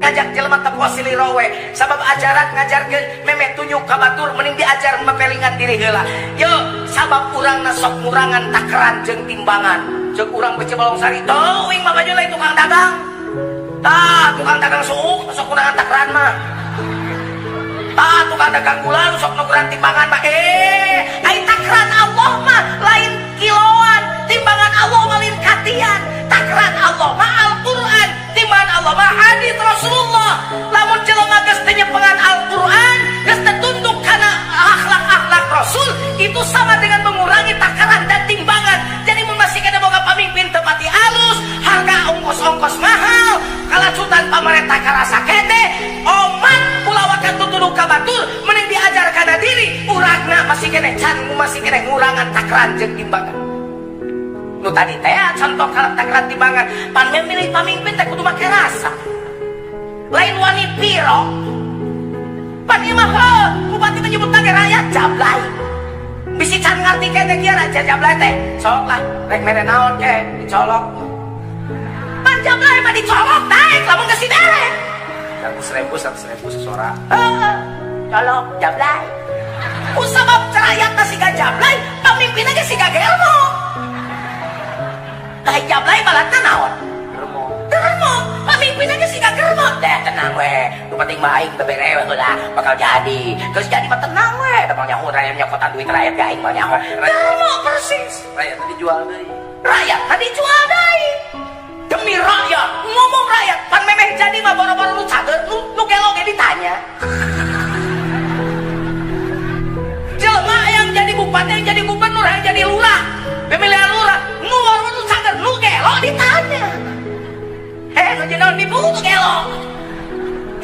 Ngajak jelema tempo silih rowe sabab ajaran ngajarkeun memeh tunjuk ka batur mending diajar mepelingan diri heula. Yo sabab urangna sok ngurangan takaran jeung timbangan. Ceuk urang bece Balong Sari, teuing mah baju lain tukang dagang. Tah tukang dagang suuk sok ngurangan takaran mah. Tah tukang dagang gula sok ngurangan timbangan mah. Ai takaran Allah mah lain kiloan, timbangan Allah mah lain katian. Takaran Allah mah Al-Qur'an, timbangan Allah mah hadis Rasulullah. Lamun jelema geus teu nyepengan Al-Qur'an, geus teu tunduk kana akhlak-akhlak Rasul, itu sama dengan mengurangi takaran dan timbangan. Jadi mun masih kena boga pamimpin teu pati alus, harga ongkos-ongkos mahal, kalacutan pamarentah karasa kene, omat ulah waka tutuduh ka batur, mending diajar kana diri, urangna masih kene can masih kene ngurangan takaran jeung timbangan. Nu tadi teh contoh kalau takaran timbangan, pan memilih pamimpin teh kudu make rasa. Lain wani piro. Pan ieu mah heuh, bupati menyebut ge rakyat jablay. Bisi can ngarti kene kieu raja jablay teh. Sok lah, rek mere naon ke dicolok. Pan jablay mah dicolok daek lamun geus dibere. 100.000, 100.000 sesora. Heeh, colok jablay. Ku sabab rakyat siga jablay, pamimpinna ge siga germo. Ai jablay balatna naon? Germo. Germo, pamimpinna ge siga germo. Deh tenang we, nu penting mah aing bebere we heula, bakal jadi. Geus jadi mah tenang we, da moal nyaho rakyat nyokotan duit rakyat ge aing moal nyaho. Germo persis. Rakyat tadi dijual deui. Rakyat tadi dijual deui. Demi rakyat, ngomong rakyat, pan memeh jadi mah boro-boro nu cager, nu gelo ge ditanya. Jelema yang jadi bupati, yang jadi gubernur, yang jadi lurah, pemilihan lurah, nu boro nu cager, nu gelo ditanya. Nu jadi naon ibu nu gelo.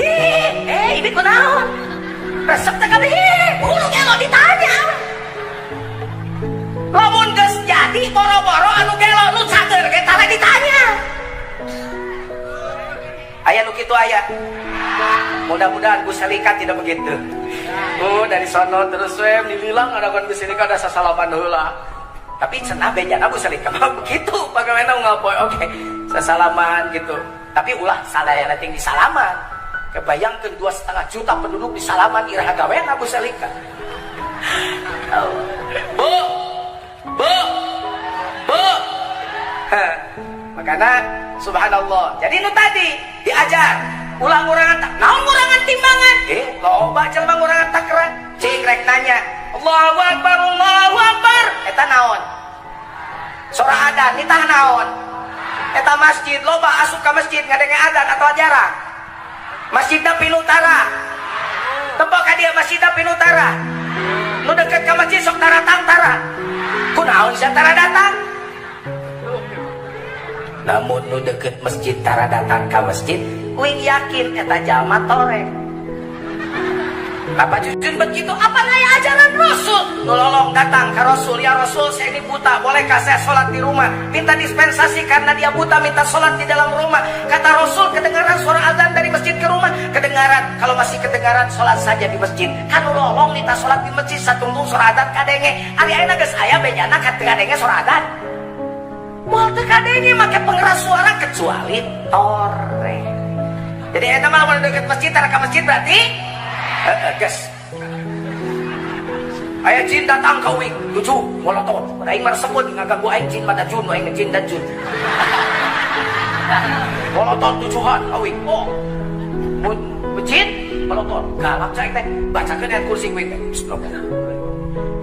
Hi, ibu kunaon? Resep teh kabeh, nu gelo ditanya. Lamun geus jadi boro-boro anu gelo nu cager ge tara ditanya. Aya nu kitu aya. Mudah-mudahan Bu Selika tidak begitu. Oh, dari sono terus we dililang ada kan Bu Selika ada sasalaman heula. Tapi cenah bejana Bu Selika mah begitu bagaimana ngapoy oke sasalaman gitu. Tapi ulah sadayana ting disalaman. Kebayangkeun 2,5 juta penduduk di salaman iraha gawena Bu Selika. Oh. Bu. Bu. Bu. Heh. Makanya subhanallah. Jadi nu tadi diajar ulah ngurangan tak naon ngurangan timbangan. Loba jelema ngurangan takaran. Cing rek nanya. Allahu akbar, Allahu akbar. Eta naon? Sora adan nitah naon? Eta masjid loba asup ka masjid ngadenge adan atau jarang? Masjidna Pinutara. Tempo ka dia masjidna Pinutara. Nu deket ka masjid sok taratang tara. Kunaon sia tara datang? Namun nu deket masjid tara datang ka masjid, uing yakin eta jalma torek. Apa jujur begitu? Apa naya ajaran Rasul? Nu lolong datang ke Rasul, ya Rasul saya ini buta, bolehkah saya sholat di rumah? Minta dispensasi karena dia buta, minta sholat di dalam rumah. Kata Rasul, kedengaran suara azan dari masjid ke rumah? Kedengaran. Kalau masih kedengaran, sholat saja di masjid. Kan nu lolong minta sholat di masjid, satungtung suara azan kadenge. Ari ayeuna geus aya bejana kadenge suara azan. Moal teu kadenge make pengeras suara kecuali torek. Jadi eta mah lamun deket masjid tara ka masjid berarti heeh geus. Aya jin datang ka uing, tujuh molotot. Aing mah resepun ngaganggu aing jin mah dajun, aing jin dajun. Molotot tujuhan ka uing. Oh. Mun jin molotot. Galak cai teh, bacakeun ayat kursi kuing teh.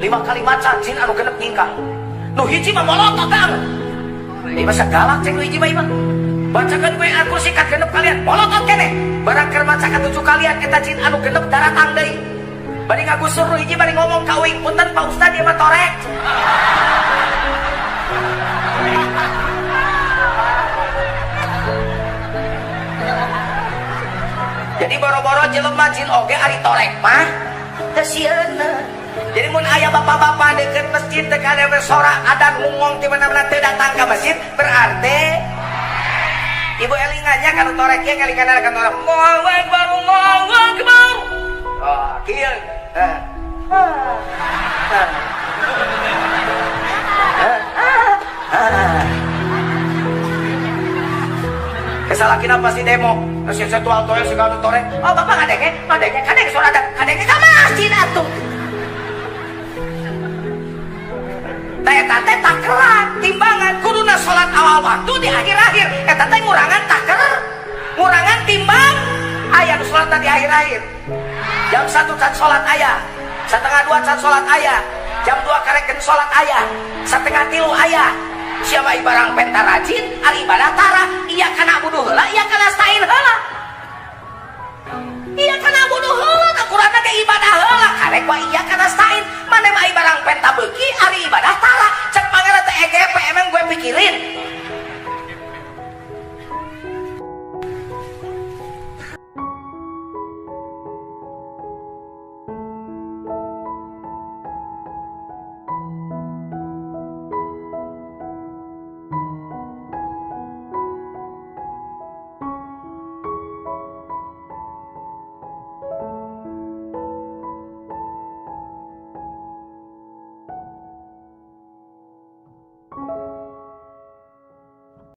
5 kali maca jin anu genep nyingkah. Nu hiji mah molotot teh. Ieu mah galak cek nu hiji mah ieu mah. Bacakeun kuing ayat kursi ka genep kalian, molotot keneh. Barang keur maca ka 7 kalian eta jin anu genep daratang deui. Bari ngagusur nu hiji bari ngomong ka uing, punten Pak Ustad ieu mah torek. Jadi boro-boro jelema jin oge ari torek mah teu sieuna. Jadi mun aya bapak-bapak deket masjid teu kade we sora adan ngungong ti mana-mana teu datang ka masjid berarti ibu elingannya kalau torek ieu ngelingan ka torek Allahu Akbar Allahu Akbar. Oh, kieu. Heh. Salakina pasti demo. Terus saya tual toel segala torek. Oh, bapak ngadenge, ngadenge, kadenge suara ada, kadenge ka masjid atuh. Tah eta teh takeran, timbangan kuduna salat awal waktu di akhir-akhir. Eta teh ngurangan taker, ngurangan timbang. Aya nu salat di akhir-akhir. Jam 1 can salat aya, setengah 2 can salat aya, jam 2 kareken salat aya, setengah 3 aya. Siapa ibarang penta rajin, ari ibadah tara, iya kana buduh heula, iya kana stain heula. Iya kana buduh heula, da kurangna ge ibadah heula, karek wa iya kana stain. Mane mah ibarang penta beuki, ari ibadah tara. Cek pangeran teh EGP,